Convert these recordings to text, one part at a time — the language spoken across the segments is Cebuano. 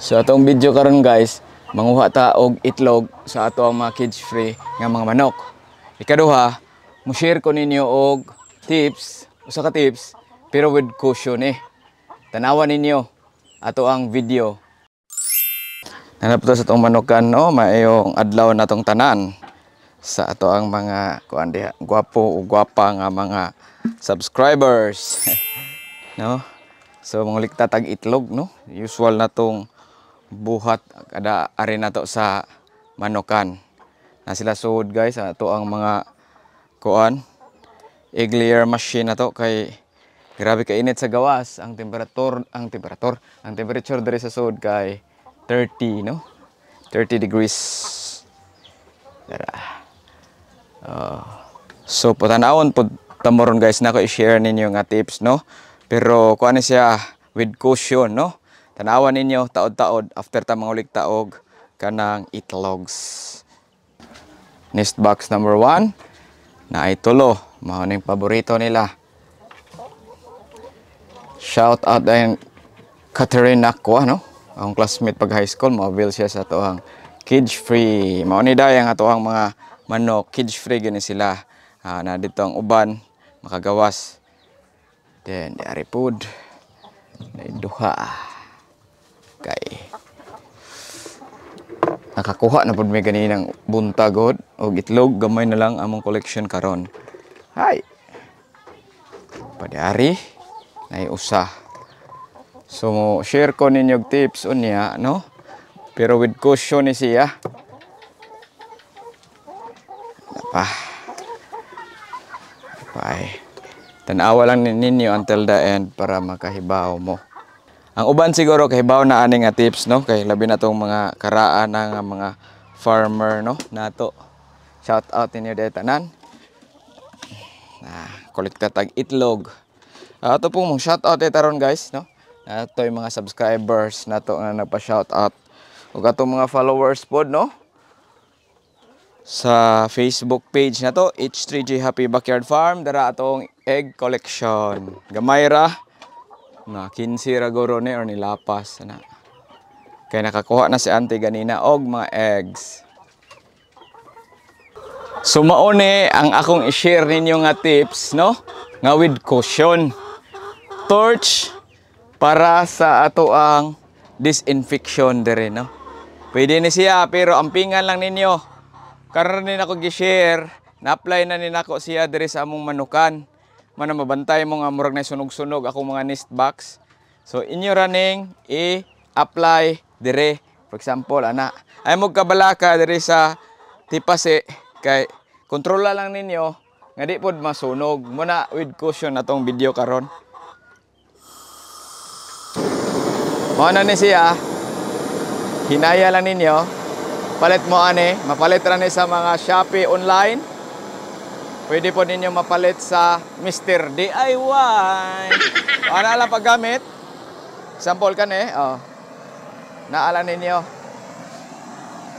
So atong video karon guys, manguha ta og itlog sa ato ang mga cage free nga mga manok. Ikaduha, mo share ko ninyo og tips, usa ka tips pero with caution eh. Tanawan ninyo ato ang video. Nanap to sa atong manukan, no, maayong adlaw natong tanan sa ato ang mga kuan diha, gwapo o gwapa nga mga subscribers. No? So mangulikta tag itlog, no? Usual na tong buhat kada ari nato sa manukan. Na sila suod guys, ato ang mga kuan egg layer machine na to kay grabe ka init sa gawas. Ang temperature diri sa suod kay 30, no? 30 degrees. Tara. So patanawon pud tamoron guys, nako i-share ninyo nga tips, no? Pero kuan ni siya with caution, no? Tanawan ninyo taod-taod after ta mangulik taog kanang itlogs. Nest box number 1 na ay tulo, mao ning paborito nila. Shout out din Catherine Nakwa, no? Akong classmate pag high school, mo-avail siya sa atoang cage free. Mao ni day ang atoang mga manok, cage free gani sila. Na dito ang uban makagawas. Then di ari pud na duha. Kay nakakuha na pud mi ganinang buntagod og itlog, gamay na lang among collection karon. Hay. Padiari nay usa. So mo share ko ninyo og tips unya, no? Pero with caution ni siya. Pa. Bye. Tanawa lang ninyo until the end para makahibaw mo. Ang uban siguro kahibaw na ani nga tips, no? Kay labi na tong mga karaan nga mga farmer, no? Nato. Shout out ninyo dahil tanan. Na kolekta tag itlog. Ato pong mong shout out taron guys, no? Ato yung mga subscribers nato nga nagpa-shout out ug atong mga followers pod, no? Sa Facebook page nato, H3G Happy Backyard Farm, dara atong egg collection. Gamay ra nga 15 ra guro ni or nilapas ana. Kay nakakuha na si auntie ganina og mga eggs. So mao ni ang akong i-share ninyo nga tips, no? Nga with caution. Torch para sa ato ang disinfection dere, no? Pwede ni siya pero ampingan lang ninyo. Karon ni nako gi-share, na-apply na ni nako siya dere sa among manukan. Mana mabantay mo nga murag na sunog-sunog akong mga nest box. So inyo raning i-apply dire. For example, ana, ay mo kabalaka dire sa tipase kay kontrola lang ninyo nga di pod masunog. Muna with caution atong video karon. Mao na ni siya. Hinaya lang ninyo. Palit mo ani, mapalit ra ni sa mga Shopee online. Pwede po ninyo mapalit sa Mr. DIY. So, ana lang paggamit. Sample ka ni, oh. Naala ninyo.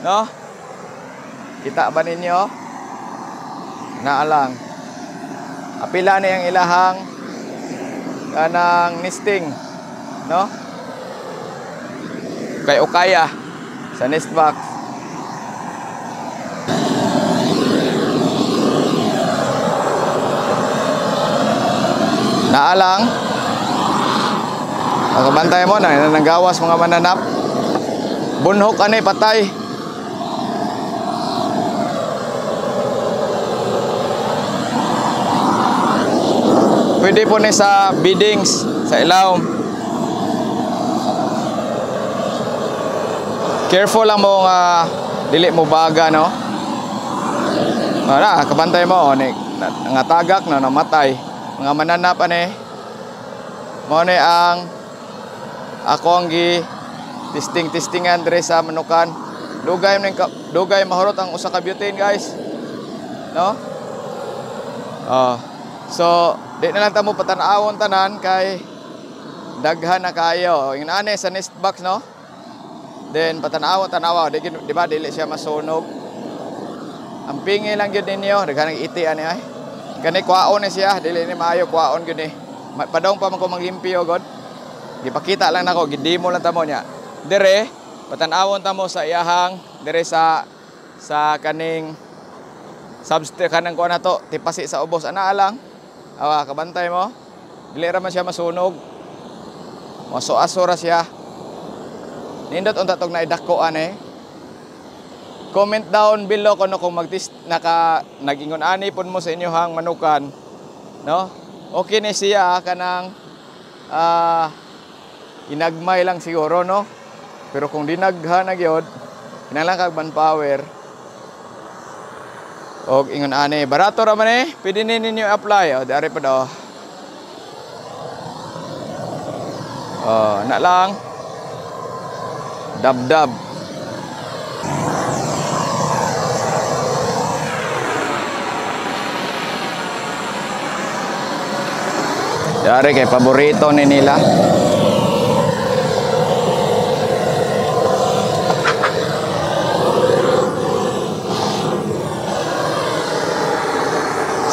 No? Kita ba ninyo? Naalang. Apila ni ang ilahang kanang nesting, no? Kay ukaya sa nest box. Naalang. Makabantay mo na nanggawas mga mananap. Bunhok ani patay. Pwede po ni sa biddings sa ilawom. Careful lang mo nga dili mo baga, no? Ara, kabantay mo oh, ni nga tagak na namatay. Mga mananap ani. Mao ni ang ako ang gi testing-testingan diri sa manukan. Dugay ning dugay mahurot ang usa ka butane, guys. No? Oh. So, di na lang ta mo patan-awon tanan kay daghan na kaayo. Ingon ani sa nest box, no? Then patan-awon tanawa, di, di ba dili siya masunog. Ang pingi lang gyud ninyo, daghan ang iti ani ay. Kani kwaon ni siya, dili ni maayo kwaon gyud ni. Padong pa man ko maglimpyo god. Gipakita lang nako, gidemo lang tamo niya. Dire patanawon ta mo sa iyahang dire sa kaning substrate kanang kuan nato tipasi sa ubos ana lang. Awa kabantay mo. Dili ra man siya masunog. Maso-aso ra siya. Nindot unta tog naidako ani. Comment down below kuno kung magtest naka nagingon ani pud mo sa inyohang manukan, no? Okay ni siya kanang inagmay lang siguro, no? Pero kung dinaghan na gyud, kinahanglan kag manpower. Og ingon ani, barato ra man eh. Pwede ni ninyo apply. Oh, dari pa daw. Oh, na lang. Dab-dab. Dari kay paborito ni nila.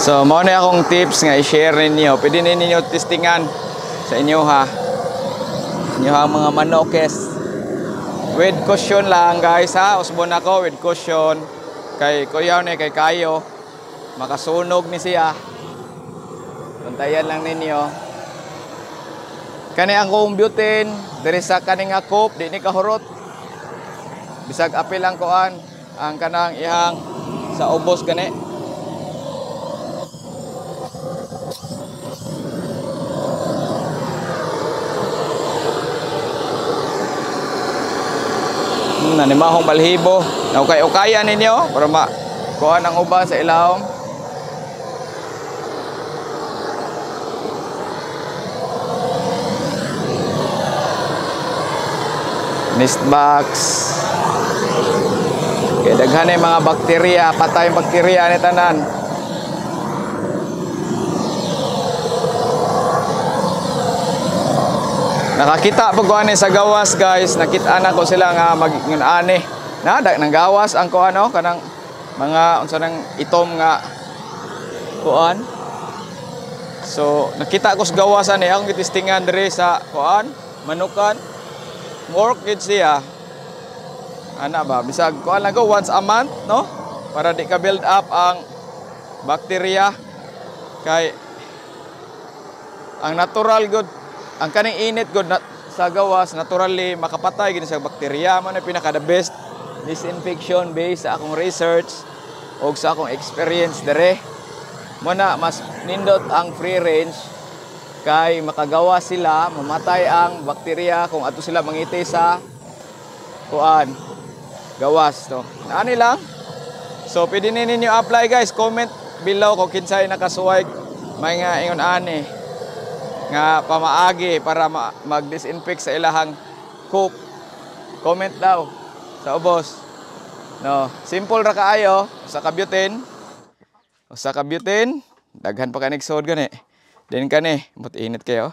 So, mao na akong tips nga i-share ninyo. Pwede ninyo testingan sa inyo ha. Inyo ha mga manokes. With caution lang guys ha. Usbon ako with caution. Kay kuyaw ni kay kayo. Makasunog ni siya. Bantayan lang ninyo. Kani ang kong butane diri sa kani nga coop di ni kahurot. Bisag apil ang kuan ang kanang ihang sa ubos gani. Nanimahong balhibo. Naukay-ukayan ninyo para makuha ang uban sa ilawom. Nest box. Kaya daghan na mga bakterya, patay yung bakterya ni tanan. Nakakita po ko ani sa gawas guys, nakita na ko sila nga mag-ingon ani. Na nang gawas ang kuan oh, kanang mga unsa nang itom nga kuan. So nakita ko sa gawas ani akong gitistingan diri sa kuan, manukan. Work gid siya. Ana ba, bisag kuan lang ko once a month, no? Para di ka build up ang bakterya kay ang natural good. Ang kaning init good na, sa gawas naturally makapatay gini sa bakterya. Mo na pinaka the best disinfection based sa akong research og sa akong experience dere. Mo na mas nindot ang free range kay makagawa sila, mamatay ang bakterya kung ato sila mangiti sa kuan gawas to. Ani lang. So pwede ni ninyo apply guys. Comment below kung kinsay nakasuway may nga ingon ani nga pamaagi para mag-disinfect sa ilahang coop. Comment daw sa ubos. No, simple ra kaayo sa ka-butane. Sa ka-butane, daghan pa kanig sod gani. Then kani, but init kayo.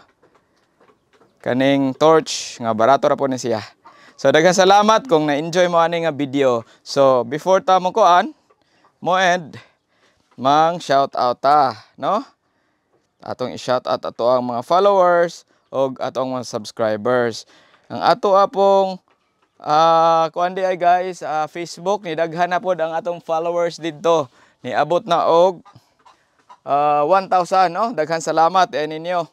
Kaning torch nga barato ra po ni siya. So daghan salamat kung na-enjoy mo ani nga video. So before ta mo kuan, mo end mang shout out ta, no? Atong i-shout out ato ang mga followers og atong mga subscribers. Ang ato apong kuan di ay guys, Facebook ni daghan na pod ang atong followers didto. Niabot na og 1,000, no? Daghan salamat ninyo.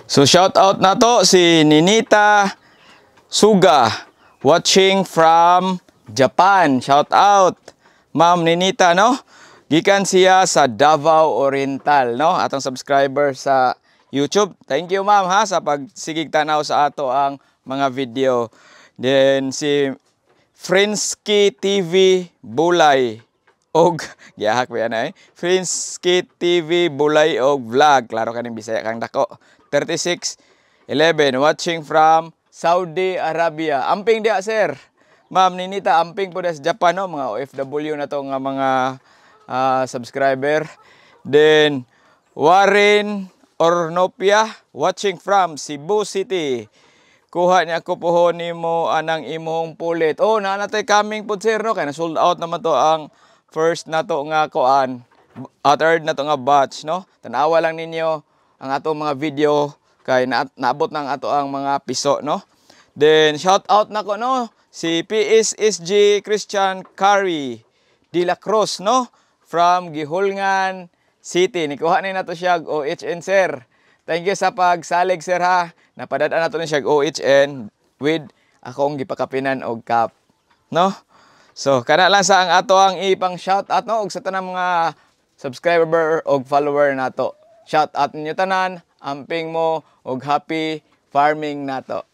So shout out na to si Ninita Suga watching from Japan. Shout out Ma'am Ninita, no? Gikan siya sa Davao Oriental, no? Atong subscriber sa YouTube. Thank you ma'am ha sa pagsigig tanaw sa ato ang mga video. Then si Frinsky TV Bulay og gihak ba yan eh? Frinsky TV Bulay og Vlog. Klaro kaning Bisaya kang dako. 3611 watching from Saudi Arabia. Amping dia sir. Ma'am Ninita, amping po sa Japan, no? Mga OFW na to nga mga subscriber. Then Warren Ornopia watching from Cebu City. Kuha niya ko pohon nimo anang imong pulit. Oh, naa na tay coming pod sir, no? Kay na sold out naman to ang first na to nga kuan, third na to nga batch, no? Tan-awa lang ninyo ang atong mga video kay naabot na ang ato ang mga piso, no? Then shout out nako, no, si PSSG Christian Curry De La Cruz, no, from Guihulngan City. Nikuha ni nato siya og OHN, sir. Thank you sa pagsalig, sir, ha. Napadad-an nato ni siya og OHN with akong gipakapinan og cup. No? So kana lang sa ang ato ang ipang shout out, no, og sa tanang mga subscriber og follower nato. Shout out ninyo tanan, amping mo og happy farming nato.